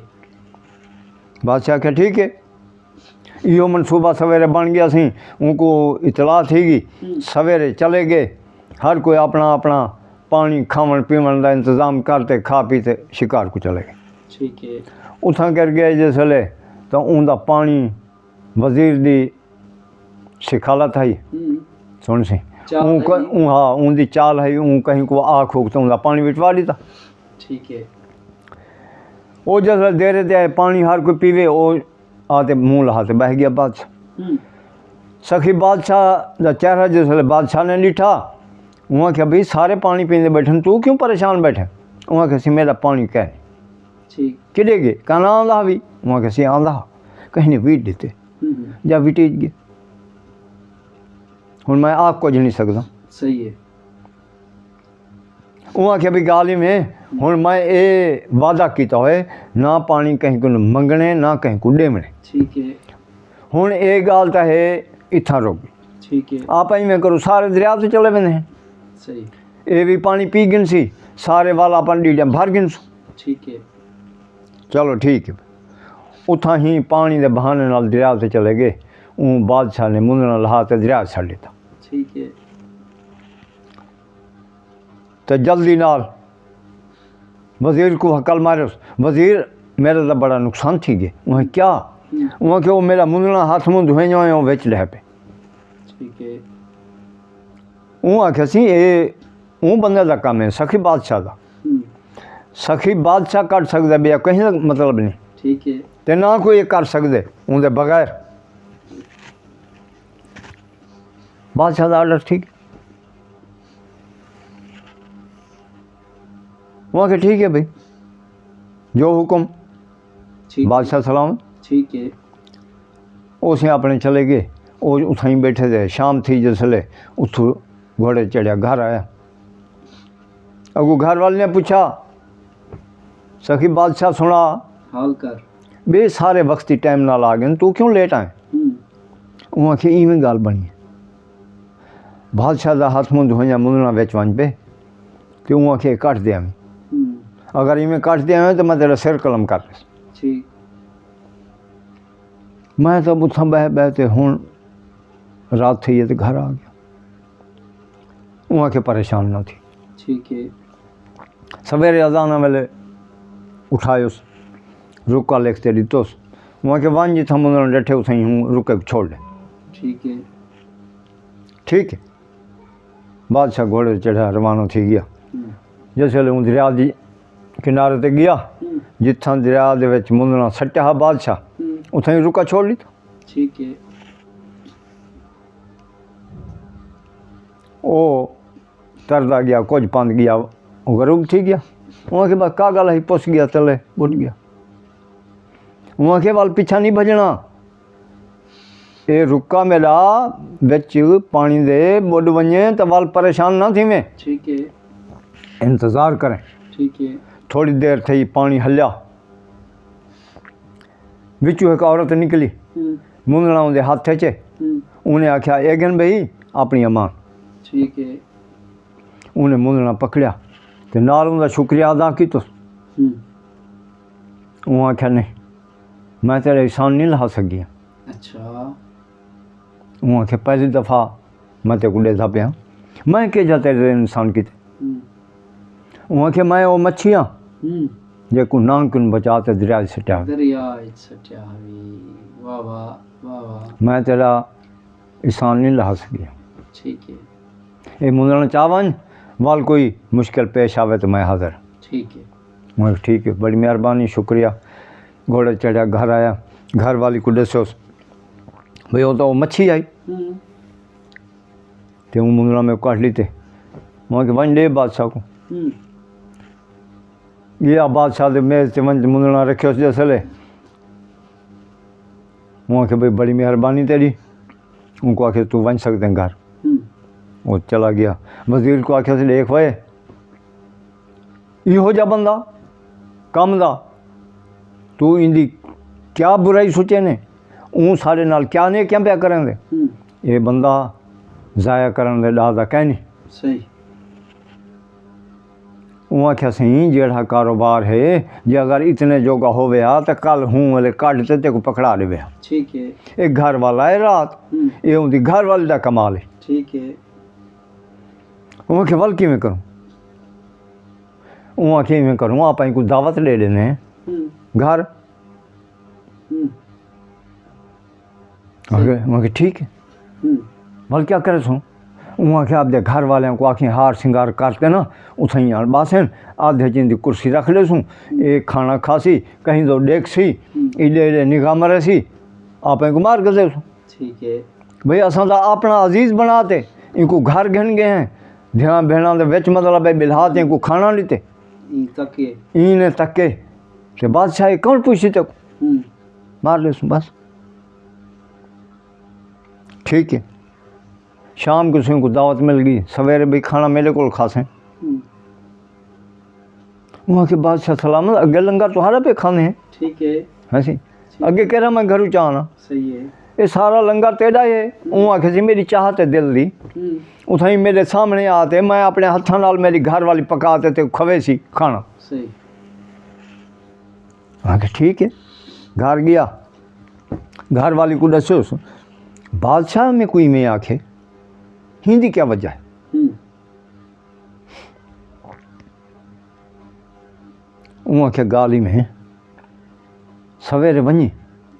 بادشاہ آکھیا ٹھیک ہے، ایہو منصوبہ سویرے بن گیا سی۔ اوں کو اطلاع تھی گئی۔ ہوں۔ سویرے چلے گئے، ہر کوئی اپنا اپنا پانی کھاون پیون دا انتظام کر تے کھا پی تے شکار کو چلے گئے۔ ٹھیک ہے۔ اتھاں کر گئے جس ویلے تاں اوں دا پانی وزیر دی سکھالت ہئی۔ ہوں۔ سن سی، چال اوں ک- ہئی۔ اوں ہا اوں دی چال ہئی، اوں کہیں کو آ کھوک تے اوں دا پانی وچ پا ڈتا۔ ٹھیک ہے۔ او جس ویلے دیرے تے آئے پانی ہر کوئی پیوے، او آ تے منہ لہا تے بہہ گیا بادشاہ۔ ہوں۔ سخی بادشاہ دا چہرہ جس ویلے بادشاہ نے ڈٹھا، اوں آکھیا بھئی سارے پانی پیندے بیٹھن، تو کیوں پریشان بیٹھے؟ اوں آکھیا سی میرا پانی کائنی۔ ٹھیک۔ کڈے گئے؟ کنا آندا ہا بھی؟ اوں آکھیا سی آندا ہا، کہیں نے ویٹ ڈتے۔ ہوں ہوں۔ جا وٹیج گئے۔ ہن میں آکھ کجھ نہیں سکدا۔ صحیح ہے۔ اوں آکھیا بھی گال ایویں، ہن میں اے وعدہ کیتا ہوئے نہ پانی کہیں کوں منگنے نہ کہیں کوں ڈیونے۔ ٹھیک ہے۔ ہن اے گال تاں ہے اتھاں رک گئی۔ ٹھیک ہے۔ آپ ایویں کرو سارے دریا تے چلے ویندے ہیں۔ صحیح۔ اے بھی پانی پی گھنسی، سارے ول اپن ڈیڈیاں بھر گھنسوں۔ ٹھیک ہے۔ چلو ٹھیک ہے۔ اتھاں ہی پانی دے بہانے نال دریا تے چلے گئے۔ اوں بادشاہ نے منہ نال لہا تے دریا چھڈ ڈتا۔ ٹھیک ہے۔ تے جلدی نال وزیر کو ہکل مارس، وزیر میرا تاں بڑا نقصان تھی گئے۔ اوں کیا؟ اوں کہ او میرا منہ نال ہاتھ منہ دھوئے جو او وچ ڈہ پے۔ ٹھیک ہے۔ اوں آکھیا سی اے اوں بندے دا کم ہے، سخی بادشاہ دا۔ ہوں۔ سخی بادشاہ کٹ سکدا، بیا کہیں دا مطلب نہیں۔ ٹھیک ہے۔ تے نہ کوئی کر سکدے اوں دے بغیر۔ بادشاہ دا آرڈر ٹھیک۔ وہ کہ ٹھیک ہے بھائی، جو حکم۔ ٹھیک۔ بادشاہ سلام۔ ٹھیک ہے۔ اسے اپنے چلے گئے۔ او اتھاں ہی بیٹھے تھے۔ شام تھی جس لے اتھوں گھوڑے چڑھیا گھر آیا۔ اگو گھر والے نے پوچھا، سخی بادشاہ سنا، حال کر۔ بے سارے وقتی ٹائم نال آ گئے، تو کیوں لیٹ آئے؟ ہوں۔ اوں آکھیا ایویں گال بنی ہے۔ بادشاہ دا ہاتھ منہ دھوئیاں منہ نہ وچ ونج پے۔ تے اوں آکھیا کٹ دے آویں۔ ہوں۔ اگر ایویں کٹ دے آویں تے میں تیرا سر قلم کر ڈیس۔ ٹھیک۔ میں تاں اتھاں بہہ بہہ تے ہن رات تھئی ہے تے گھر آ ڳیا۔ اوں آکھیا پریشان نہ تھی۔ ٹھیک ہے۔ سویرے اذاناں ویلے اٹھایوس، رکا لکھ تے ݙتوس۔ اوں آکھیا ونڄ جتھاں منزل ݙٹھے اتھائیں ہوں رکے کوں چھوڑ ݙے۔ ٹھیک ہے۔ ٹھیک ہے۔ بادشاہ گھوڑے تے چڑھا روانہ تھی ڳیا۔ ہوں۔ جس ویلے اوں دریا دی کنارے تے ڳیا، ہوں۔ جتھاں دریا دے وچ منزلاں سٹیا ہا بادشاہ، ہوں۔ اتھائیں رکا چھوڑ ݙتا۔ ٹھیک ہے۔ او تردا ڳیا، کجھ پندھ ڳیا، او غروب تھی ڳیا۔ اوں آکھیا بس کا ڳالھ ہئی، پس ڳیا تلے، ٻڈ ڳیا۔ اوں آکھیا ول پچھا نہیں بھڄݨا، اے رکا میݙا وچ پاݨی دے ٻڈ ونڄے تاں ول پریشان نہ تھیویں۔ ٹھیک ہے۔ انتظار کریں۔ ٹھیک ہے۔ تھوڑی دیر تھئی، پاݨی ہلیا، وچوں ہک عورت نکلی، ہوں۔ منزلاں اوندے ہتھ اچ ہے۔ ہوں۔ اوں نے آکھیا اے گھن بھئی اپݨی اماں۔ ٹھیک ہے۔ اوں نے منزلاں پکڑیا تے نال اوندا شکریہ ادا کیتس۔ ہوں۔ اوں آکھیا نہیں، میں تیرا احسان نہیں لہا سڳیاں۔ اچھا۔ اوں آکھیا پہلی دفعہ میں تیکوں ݙیہدا پیاں، میں کیجھا تیرے احسان کیتے؟ ہوں۔ اوں آکھیا میں او مچھی ہاں، ہوں۔ جیکوں نانگ کنوں بچا تے دریا وچ سٹیا ہوئے۔ دریا وچ سٹیا ہوئے۔ واہ واہ، واہ واہ۔ میں تیرا احسان نہیں لہا سڳیاں۔ ٹھیک ہے۔ اے منزلاں چا ونڄ، ول کوئی مشکل پیش آوے تے میں حاضر۔ ٹھیک ہے۔ میں آکھیا ٹھیک ہے، بڑی مہربانی، شکریہ۔ گھوڑے چڑھیا، گھر آیا، گھر والی کوں ݙسیوس بھئی او تاں او مچھی آئی۔ ہوں۔ تے اوں منزلاں میکوں کڈھ ݙتے۔ میں آکھیا ونڄ ݙے بادشاہ کوں۔ ہوں۔ ڳیا بادشاہ دے میز تے ونڄ تے منزلاں رکھیوس جس ویلے۔ اوں آکھیا بھئی بڑی مہربانی تیݙی۔ اوں کوں آکھیا توں ونڄ سڳدیں گھر۔ ہوں۔ او چلا ڳیا۔ وزیر کوں آکھیس ݙیکھ وے، ایہو جا بندہ کم دا، توں ایندی کیا برائی سوچیندیں؟ اوں ساݙے نال کیا نیکیاں پیا کریندے؟ ہوں۔ اے بندہ ضائع کرݨ دے ݙاہ دا کائنی۔ صحیح۔ اوں آکھیا سئیں جیڑھا کاروبار ہے، جے اگر اتنے جوڳا ہووے ہا تاں کل ہوں ویلے کڈھ تے تیکوں پکڑا ݙیوے ہا۔ ٹھیک ہے۔ اے گھر والا ہے رات، ہوں۔ اے اوندی گھر والی دا کمال ہے۔ ٹھیک ہے۔ اوں آکھیا ول کیویں کروں؟ اوں آکھیا ایویں کروں، آپاں کوں دعوت ݙے ݙیندے ہیں۔ ہوں۔ گھر۔ ہوں۔ آکھیا، میں آکھیا ٹھیک ہے۔ ہوں۔ ول کیا کریسوں؟ اوں آکھیا آپدے گھر والیاں کوں آکھیں ہار سنگار کر تے نا اتھائیں آن ٻاسن، آدھے جیندی کرسی رکھ ݙیسوں، اے کھانا کھاسی، کہیں دو ݙیکھسی، ہوں۔ ایݙے ایݙے نگاہ مریسی، آپاں کوں مار گھدیسوں۔ ٹھیک ہے۔ بھئی اساں تاں اپݨا عزیز بݨا تے اینکوں گھر گھن ڳئے ہیں، دھیاں بھیݨاں دے وچ مطلب ہے ٻلہا تے اینکوں کھاݨا ݙتے۔ ایں تکے۔ ایں نے تکے۔ تے بادشاہ اے کون پوچھسی تیکوں؟ ہوں۔ مار ݙیسوں بس۔ ٹھیک ہے۔ شام کوں سئیں کوں دعوت مل ڳئی، سویرے بھئی کھاݨا میݙے کول کھاسیں۔ ہوں۔ اوں آکھیا بادشاہ سلامت، اڳے لنگر تہاݙا پئے کھاندے ہیں۔ ٹھیک ہے۔ ہاں سی۔ ٹھیک۔ اڳے کیڑھا میں گھروں چا آنا؟ صحیح ہے۔ اے سارا لنگر تیݙا ہے۔ اوں آکھیا سی میݙی چاہت ہے دل دی۔ ہوں۔ اتھائیں میݙے سامݨے آ تے میں اپݨے ہتھاں نال میݙی گھر والی پکا تے تے کھویسی کھاݨا۔ صحیح۔ آکھیا ٹھیک ہے۔ گھر ڳیا۔ گھر والی کوں ݙسیوس، بادشاہ میکوں ایویں آکھے، ایندی کیا وجہ ہے؟ ہوں۔ اوں آکھیا ڳالھ ایویں ہے، سویرے ونڄیں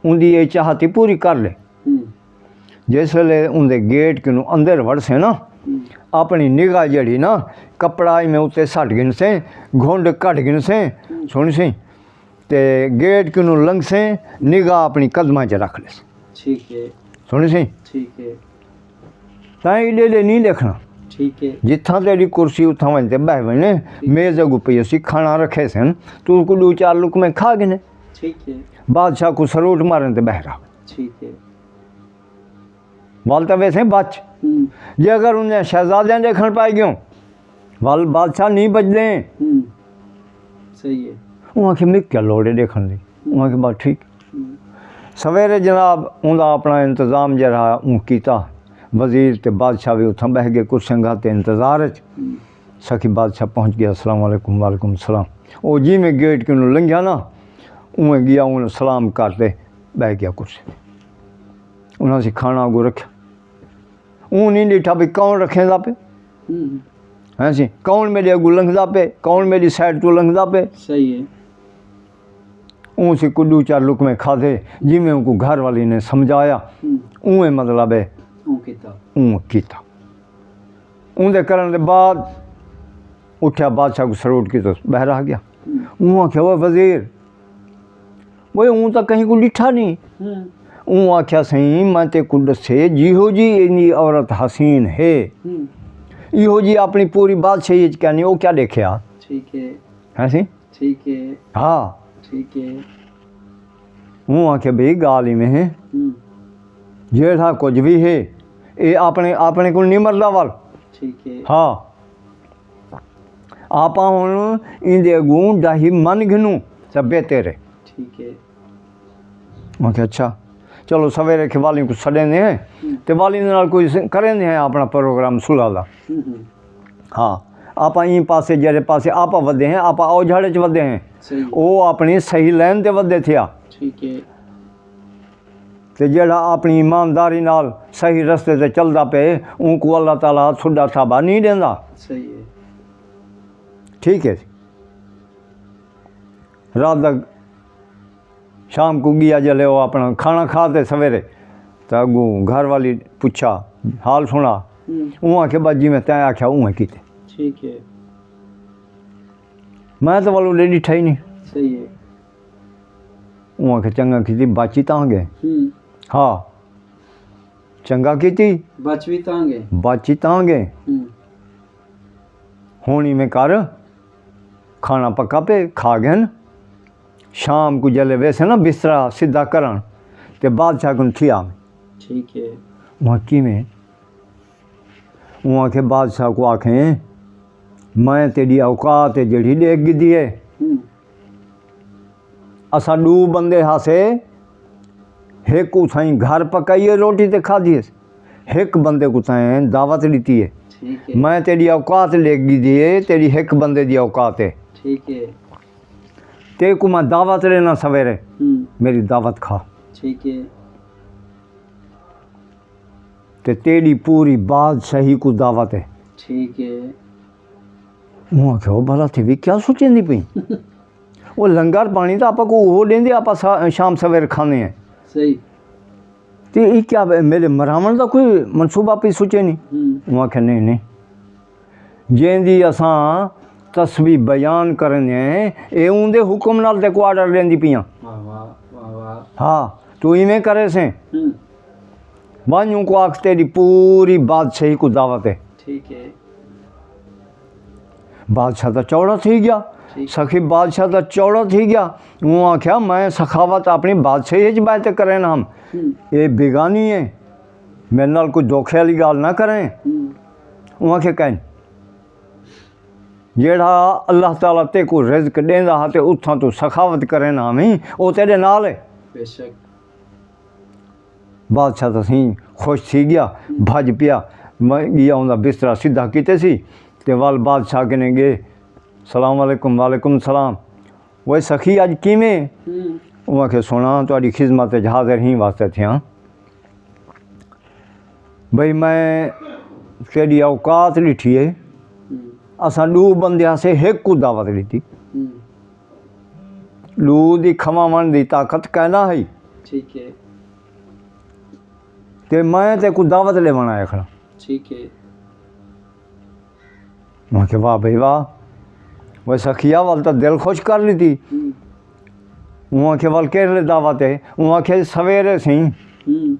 اوندی اے چاہت ہی پوری کر ݙے۔ ہوں۔ جس ویلے اوندے گیٹ کنوں اندر وڑسیں نا، ہوں۔ اپݨی نگاہ جیڑھی نا کپڑا ایویں اتے سٹ گھنسیں، گھنڈ کڈھ گھنسیں، ہوں۔ سݨسیں، تے گیٹ کنوں لنگھسیں، نگاہ اپݨی قدماں چ رکھ ݙیسیں۔ ٹھیک ہے۔ سݨسیں؟ ٹھیک ہے۔ تاں ایݙے ایݙے نہیں ݙیکھݨا۔ ٹھیک ہے۔ جتھاں تیݙی کرسی اتھاں ونڄ تے ٻہہ ونڄے، ٹھیک۔ میز اڳوں پئی ہوسی، کھاݨا رکھیسن، توں کوں ݙو چار لقمے کھا گھنے۔ ٹھیک ہے۔ بادشاہ کوں سلوٹ ماریں تے ٻاہر آ۔ ٹھیک ہے۔ ول تاں ویسیں بچ۔ ہوں۔ جے اگر انہیں شہزادیاں ݙیکھݨ پائی ڳیوں، ول بادشاہ نہیں بچدیں۔ ہوں۔ صحیح ہے۔ اوں آکھیا میکوں کیا لوڑ ہے ݙیکھݨ دی؟ اوں آکھیا بس ٹھیک۔ ہوں۔ سویرے جناب اوندا اپݨا انتظام جیڑھا اوں کیتا، وزیر تے بادشاہ وی اتھاں ٻہہ ڳئے کرسیاں گھا تے انتظار اچ۔ ہوں۔ سخی بادشاہ پہنچ ڳیا، السلام علیکم، وعلیکم السلام۔ او جیویں گیٹ کنوں لنگھیا نا، اونویں ڳیا، اوں سلام کر تے ٻہہ ڳیا کرسی تے۔ انہاں سی کھانا اڳوں رکھیا۔ اوں نہیں ݙٹھا بھئی کون رکھیندا پئے۔ ہوں۔ ہیں سی، کون میݙے اڳوں لنگھدا پئے، کون میݙی سائیڈ توں لنگھدا پئے۔ صحیح ہے۔ اوں سی کوں ݙو چار لقمے کھادھے، جیویں اونکوں گھر والی نے سمجھایا، ہوں۔ اونویں مطلب ہے۔ اوں کیتا۔ اوں کیتا۔ اوندے کرݨ دے بعد اٹھیا، بادشاہ کوں سلوٹ کیتا، ٻاہر آ ڳیا۔ ہوں۔ اوں آکھیا، "اوئے وزیر، اوئے اوں تاں کہیں کوں ݙٹھا نہیں۔" ہوں۔ اوں آکھیا، "سئیں، میں تیکوں ݙسے، جیہو جی اینی عورت حسین ہے، ہوں۔ ایہو جی اپݨی پوری بادشاہی اچ کائنی، او کیا ݙیکھیا؟" ٹھیک ہے۔ ہیں سی؟ ٹھیک ہے۔ ہا۔ ٹھیک ہے۔ اوں آکھیا، "بھئی، ڳالھ ایویں ہے، ہوں۔ جیڑھا کجھ وی ہے، اے اپݨے، اپݨے کوں نمردا ول۔" ٹھیک ہے۔ ہا۔ آپاں ہݨ ایندے اڳوں ݙاہی من گھنوں تاں بہتر ہے۔ ٹھیک ہے۔ میں کہا، "اچھا، چلو سویرے کے والی کوں سݙیندے ہیں، ہوں۔ تے والی دے نال کوئی س-، کریندے ہیں اپݨا پروگرام صلح دا۔" ہوں، ہوں۔ ہاں، آپاں ایں پاسے، جیڑھے پاسے آپاں ودے ہیں، آپاں او جھاڑے چ ودے ہیں۔ صحیح۔ او اپݨی صحیح لین تے ودے تھیا۔ ٹھیک ہے۔ تے جیڑھا اپݨی ایمانداری نال صحیح رستے تے چلدا پئے، اونکوں اللہ تعالیٰ سݙا تھابا نہیں ݙیندا۔ صحیح ہے۔ ٹھیک ہے۔ رات دا شام کوں ڳیا، جلے او اپݨا کھانا کھا تے سویرے، تاں اڳوں گھر والی پچھا، حال سݨا۔ ہوں۔ اوں آکھیا، "بس جیویں تیں آکھیا، اونویں کیتے۔" ٹھیک ہے۔ میں تاں ول اݙے ݙٹھا ہی نہیں۔ صحیح ہے۔ اوں آکھیا، "چنڳا کیتی، بچ ہی تاں ڳئے۔" ہوں۔ ہا، چنڳا کیتی۔ بچ وی تاں ڳئے۔ بچ ہی تاں ڳئے۔ ہوں۔ ہݨ ایویں کر، کھانا پکا پئے، کھا ڳئن۔ شام کوں جلے ویسے نا بسترا سدھا کرݨ، تے بادشاہ کوں تھی آویں۔ ٹھیک ہے۔ اوں کیویں؟ اوں آکھے، بادشاہ کوں آکھیں، "میں تیݙی اوقات ہے جیڑھی ݙیکھ گھدی ہے۔ ہوں۔ اساں ݙو بندے ہاسے، ہک اتھائیں گھر پکائی ہے، روٹی تے کھادی ہے، ہک بندے کوں تیں دعوت ݙتی ہے۔" ٹھیک ہے۔ میں تیݙی اوقات ݙیکھ گھدی ہے، تیݙی ہک بندے دی اوقات ہے۔ ٹھیک ہے۔ تیکوں میں دعوت ݙینا سویرے، ہوں۔ میری دعوت کھا۔ ٹھیک ہے۔ تے تیݙی پوری بادشاہی کوں دعوت ہے۔ ٹھیک ہے۔ اوں آکھیا، "او بھلا تھی وی کیا سوچیندی پئی؟ او لنگر پاݨی تاں آپاں کوں اوہو ݙیندے، آپاں سا-، شام سویر کھاندے ہیں۔" صحیح۔ تے اے کیا میݙے مراوݨ دا کوئی منصوبہ پئی سوچیندی؟ ہوں۔ اوں آکھیا، "نہیں، نہیں۔" جیندی اساں تسبیح بیان کریندے ہیں، اے اوندے حکم نال تیکوں آرڈر ݙیندی پیاں۔ واہ، واہ، واہ، واہ۔ ہا، توں ایویں کریسیں۔ ہوں۔ ونڄ اونکوں آکھ تیݙی پوری بادشاہی کوں دعوت ہے۔ ٹھیک ہے۔ بادشاہ تاں چوڑا تھی ڳیا۔ ٹھیک۔ سخی بادشاہ تاں چوڑا تھی ڳیا۔ اوں آکھیا، "میں سخاوت اپݨی بادشاہی اچ ٻہہ تے کرینا ہم۔ ہوں۔ اے بیگانی ہے، میݙے نال کوئی دھوکے والی ڳالھ نہ کریں۔" ہوں۔ اوں آکھیا، "کائنی۔" جیڑھا اللہ تعالیٰ تیکوں رزق ݙیندا ہا تے اتھاں توں سخاوت کرینا ہمیں، او تیݙے نال ہے۔ بے شک۔ بادشاہ تاں سئیں خوش تھی ڳیا، بھڄ پیا، میں ڳیا اوندا بسترا سدھا کیتے سی تے ول بادشاہ کنے ڳئے، "سلام علیکم۔" "وعلیکم السلام۔" "اوئے سخی، اڄ کیویں؟" ہوں۔ اوں آکھیا، "سوہݨا، تہاݙی خدمت اچ حاضر ہیں واسطے تھیاں۔" بھئی میں تیݙی اوقات ݙٹھی ہے، ہوں۔ اساں ݙو بندے ہاسے، ہک کوں دعوت ݙتی۔ ہوں۔ ݙو دی کھواوݨ دی طاقت کائنا ہئی۔ ٹھیک ہے۔ تے میں تیکوں دعوت ݙیوݨ آیا کھڑا۔ ٹھیک ہے۔ میں آکھیا، "واہ بھئی واہ، وے سخیا ول تاں دل خوش کر ݙتی۔" ہوں۔ اوں آکھیا، "ول کیڑھے دعوت ہے؟" اوں آکھیا، "سویرے سئیں۔" ہوں۔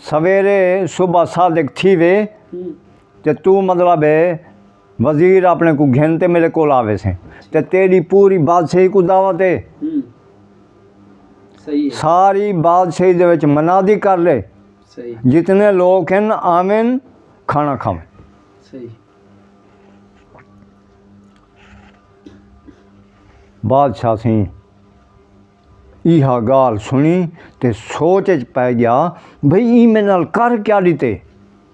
سویرے صبح صادق تھیوے، ہوں۔ تے توں مطلب ہے وزیر اپݨے کوں گھن تے میݙے کول آویسیں۔ تے تیݙی پوری بادشاہی کوں دعوت ہے۔ ہوں۔ صحیح ہے۔ ساری بادشاہی دے وچ منادی کر لے۔ صحیح۔ جتنے لوگ ہیں آون، کھانا کھاون۔ صحیح۔ بادشاہ سئیں ایہا ڳالھ سݨی تے سوچ اچ پئے ڳیا، بھئی ایں میݙے نال کر کیا ݙتے؟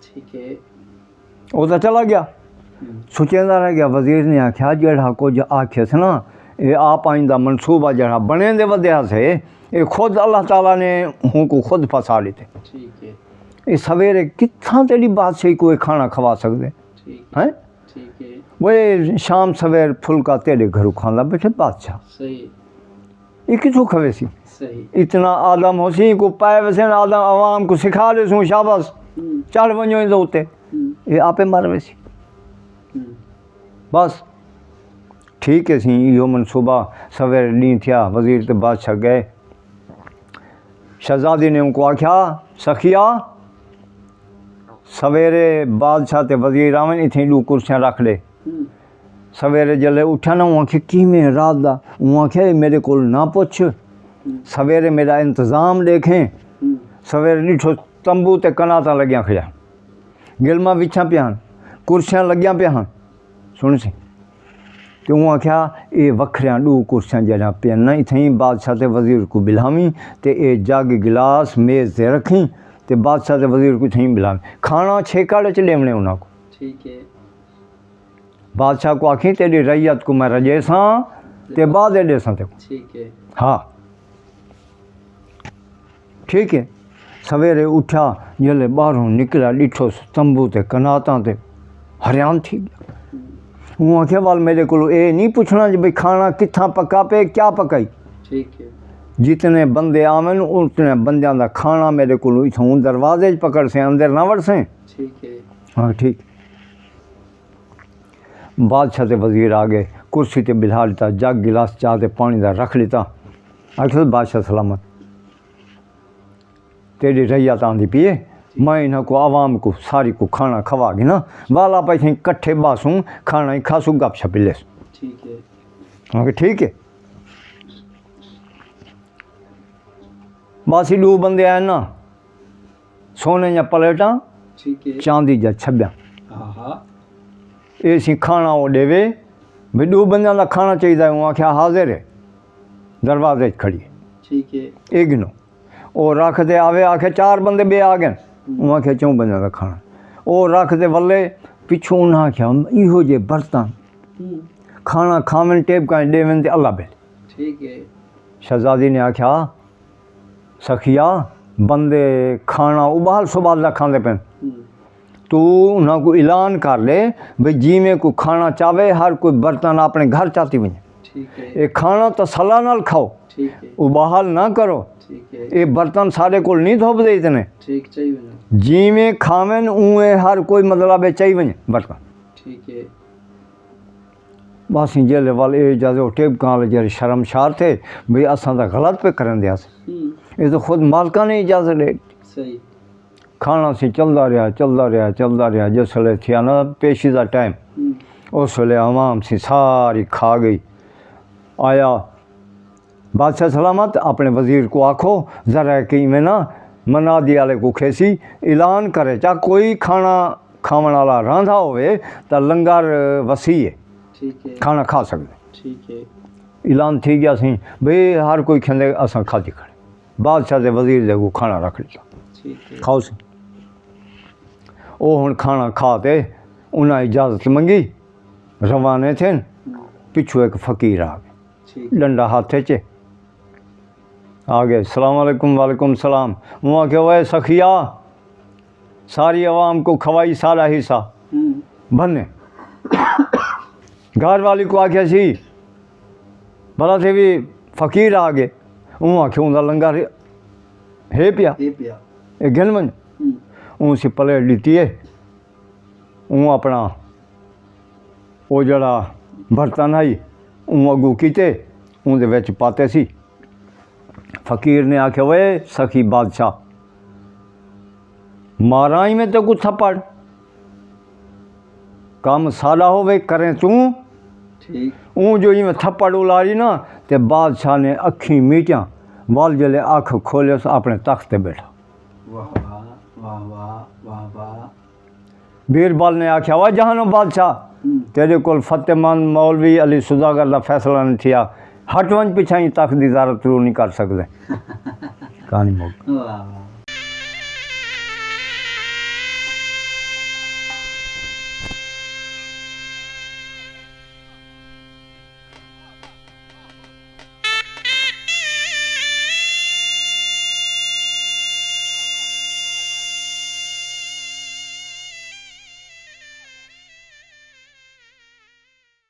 ٹھیک ہے۔ او تاں چلا ڳیا۔ ہوں۔ سوچیندا رہ ڳیا۔ وزیر نے آکھیا، "جیڑھا کجھ آکھیس نا، اے آپ آئندہ منصوبہ جیڑھا بݨیندے ودے ہاسے، اے خود اللہ تعالیٰ نے اونکوں خود پھسا ݙتے۔" ٹھیک ہے۔ اے سویرے کتھاں تیݙی بادشاہی کوئی کھاݨا کھوا سڳدے؟ ٹھیک ہیں؟ ٹھیک ہے۔ وہ شام سویر پھلکا تیرے گھروں کھاندا بیٹھے بادشاہ۔ صحیح۔ یہ کتھوں کھوے سی؟ صحیح۔ اتنا آدم ہو سی کو پائے وسین آدم عوام کو سکھا دے سوں شاباس۔ ہوں۔ چڑھ ونجو ان دے اتے۔ ہوں۔ یہ آپے مر وے سی۔ ہوں۔ بس ٹھیک ہے سی، یہ منصوبہ سویر ڈی تھیا، وزیر تے بادشاہ گئے۔ شہزادی نے ان کو آکھیا، سخیا، سویرے بادشاہ تے وزیر آون، اتھیں ڈو کرسیاں رکھ ڈے۔ ہوں۔ سویرے جلے اٹھیا نا، اوں آکھیا، کی میں رات دا؟ اوں آکھیا، اے میرے کول نہ پچھ۔ سویرے میرا انتظام ڈیکھیں۔ ہوں۔ سویرے ڈٹھو، تمبو تے کناتاں لگیاں کھڑیاں، گلماں وچھاں پیاں ہن، کرسیاں لگیاں پیاں ہن۔ سن سی۔ تے اوں آکھیا، اے وکھریاں ڈو کرسیاں جڑیاں پین نا، اتھیں بادشاہ تے وزیر کو بلاویں، تے اے جگ گلاس میز تے رکھیں، تے بادشاہ تے وزیر کو اتھیں بلاویں۔ کھانا چھیکڑ وچ ڈیونے انہاں کو۔ ٹھیک ہے۔ بادشاہ کو آکھیں، تیری رعیت کو میں رجیساں، تے بعد ڈیساں تے۔ ٹھیک ہے۔ ہاں۔ ٹھیک ہے۔ سویرے اٹھا، جلے باہروں نکلا، ڈٹھو تمبو تے کناتاں تے، حیران تھی گیا۔ اوں آکھیا، وال میرے کولوں اے نہیں پچھنا جو بھئی کھانا کتھاں پکا پے، کیا پکائی؟ ٹھیک ہے۔ جتنے بندے آون، اتنے بندیاں دا کھانا میرے کولوں اتھوں دروازے چ پکڑ سے، اندر نہ وڑ سے۔ ٹھیک ہے۔ ہاں، ٹھیک۔ بادشاہ تے وزیر آ گئے، کرسی تے بلھا ڈتا، جگ گلاس چاہ تے پانی دا رکھ ڈتا۔ آکھیا، بادشاہ سلامت، تیری رعیت آندی پی ہے، میں انہاں کو، عوام کو، ساری کو کھانا کھوا گھنا، والا پیسے کٹھے باسوں، کھانا ہی کھاسوں، گپ شپ لیسوں۔ ٹھیک ہے۔ ہاں کہ ٹھیک ہے۔ باسی ڈو بندے آئے نا، سونے یا پلیٹاں، ٹھیک ہے۔ چاندی جا چھبیاں۔ ہاں ہاں۔ اے سی کھانا او ڈیوے، بھئی ڈو بندیاں دا کھانا چاہیدا ہے، اوں آکھیا حاضر ہے، دروازے وچ کھڑی ہے۔ ٹھیک ہے۔ اے گھنو۔ او رکھ تے آوے، آکھے چار بندے بے آ گئے۔ اوں آکھیا چوں بندیاں دا کھانا۔ او رکھ تے ولے، پچھوں انہاں آکھیا، ایہو جے برتن ہوں۔ کھانا کھاون، ٹیبکاں ڈیون تے اللہ بھیلے۔ ٹھیک ہے۔ شہزادی نے آکھیا، سخیا، بندے کھانا ابال سبال دا کھاندے پن۔ ہوں۔ تو انہاں کو اعلان کر ڈے، بھئی جیویں کو کھانا چاہے، ہر کوئی برتن اپنے گھر چاتی ونجے۔ ٹھیک ہے۔ اے کھانا تسلا نال کھاؤ، ٹھیک ہے۔ ابال نہ کرو۔ ٹھیک ہے۔ اے برتن سارے کول نہیں دھوپ دے اتنے۔ ٹھیک، چاہیے ونجو۔ جیویں کھاون اونویں ہر کوئی، مطلب ہے، چاہیے ونجے برتن۔ ٹھیک ہے۔ بس جیلے وال اے اجازت، او ٹیبکاں والے جیڑھے شرمشار تھے، بھئی اساں دا غلط پہ کرن دیا سے۔ ہوں۔ اے تو خود مالکاں نے اجازت ڈے۔ صحیح۔ کھانا سی چلدا رہیا، چلدا رہیا، چلدا رہیا۔ جس ویلے تھیا نا پیشی دا ٹائم، ہوں۔ اس ویلے عوام سی ساری کھا گئی۔ آیا، بادشاہ سلامت، اپنے وزیر کو آکھو ذرا کہ ایویں نا منادی والے کو کھیسی، اعلان کرے چا کوئی کھانا کھاون والا رہندا ہوئے تاں لنگر وسیع ہے، ٹھیک ہے۔ کھانا کھا سکدے۔ ٹھیک ہے۔ اعلان تھی گیا سی، بھئی ہر کوئی کھیندے، اساں کھادی کھڑے۔ بادشاہ دے وزیر دے کو کھانا رکھ ڈتا۔ ٹھیک ہے۔ کھاؤ سی۔ او ہن کھانا کھا تے انہاں اجازت منگی، روانے تھے۔ پچھوں ایک فقیر آ گئے، ٹھیک۔ ڈنڈا ہاتھ چ آ گئے۔ السلام علیکم۔ وعلیکم السلام۔ اوں آکھیا، اوئے سخیا، ساری عوام کو کھوائی سارا حصہ۔ ہوں۔ بھنے۔ گھر والی کو آکھیا سی، بھلا تھے بھی فقیر آ گئے۔ اوں آکھیا، اوندا لنگر ہے پیا، یہ پیا۔ اے گھن ونج۔ ہوں۔ اوں سی پلیٹ ڈتی ہے۔ اوں اپنا او جڑا برتن ہئی، اوں اگو کیتے، اوں دے وچ پاتے سی۔ فقیر نے آکھیا، وے سخی بادشاہ، ماراں ایویں تیکوں تھپڑ؟ کم ساڈا ہووے، کریں توں۔ ٹھیک۔ اوں جو ایویں تھپڑ الاری نا، تے بادشاہ نے اکھیں میٹیاں، ول جلے اکھ کھولیس، اپنے تخت تے بیٹھا۔ واہ واہ، واہ واہ، واہ واہ۔ بیربل نے آکھیا، واہ جہانو بادشاہ، ہوں۔ تیرے کول فتح مند مولوی علی سوداگر دا فیصلہ نہیں تھیا، ہٹ ونج، پچھائیں تخت دی زیارت توں نہیں کر سکدے۔ کہانی مک۔ واہ واہ۔